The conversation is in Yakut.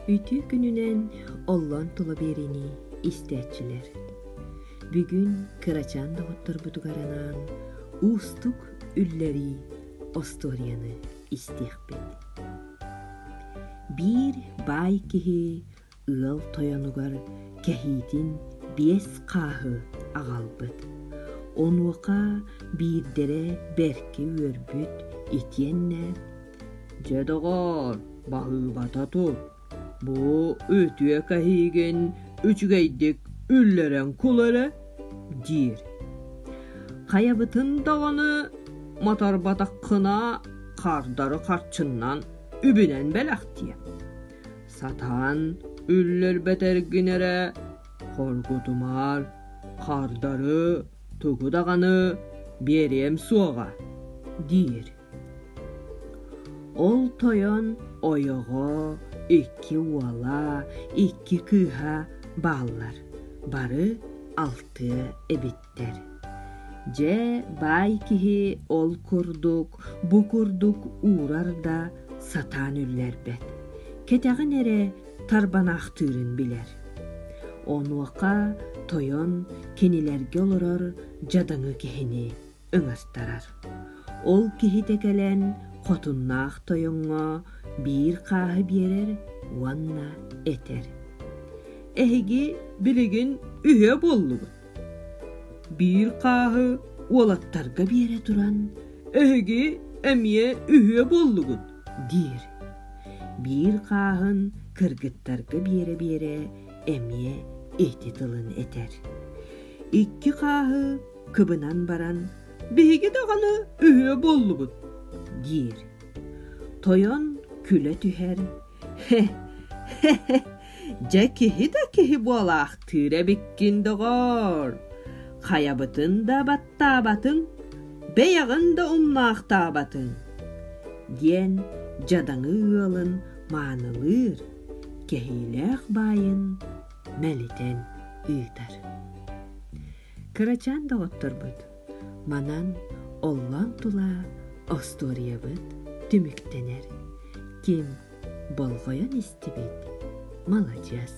Үтүө күнүнэн оллоон тула биэриини истээччилэр. Бүгүн кырачаан доҕотторбутугар анаан уустук үллэрии остуоруйаны истиэхпит. Биир баай киһи ыал тойонугар кэһиитин биэс хааһы аҕалбыт. Онуоха биирдэрэ бэркэ үөрбүт итиэннэ «Дьэ, доҕоор, баһыыбата тут, бу үтүө кэһиигин үчүгэйдик үллэрэн кул эрэ» диир. «Хайабытын даҕаны матарбатаххына хардары харчыннан үбүнэн бэлэхтиэм. Сатаан үллэрбэтэргин эрэ хоргутумаар, хардары тугу даҕаны биэриэм суоҕа» диир. Ол тойон ойоҕо, икки уола, икки кыыһа бааллар, бары алтыа эбиттэр. Дьэ, баай киһи ол курдук, бу курдук уурар да сатаан үллэрбэт, кэтэҕин эрэ тарбанаахтыырын билэр. Онуоха тойон кинилэргэ олорор дьадаҥы киһини ыҥыртарар. Ол киһитэ кэлэн хотуннаах тойоҥҥо биир хааһы биэрэр уонна этэр: «Эһиги билигин үһүө буоллугут. Биир хааһы уолаттарга биэрэ туран, эһиги эмиэ үһүө буоллугут» диир. Биир хааһын кыргыттарга биэрэ-биэрэ эмиэ ити тылын этэр. Икки хааһы кыбынан баран «Биһиги даҕаны үһүө буоллубут» диир. Тойон күлэ түһэр «Хе-хе, дьэ киһи да киһи буолаахтыыр эбиккин, доҕоор! Хайабытын да баттаабатыҥ, бэйэҕин да умнаахтаабатыҥ» диэн дьадаҥы ыалын маанылыыр, кэһиилээх баайын мэлитэн ыытар. Кырачаан доҕотторбут, манан оллоон тула остуоруйабыт түмүктэнэр. Ким болҕойон истибит, маладьыас.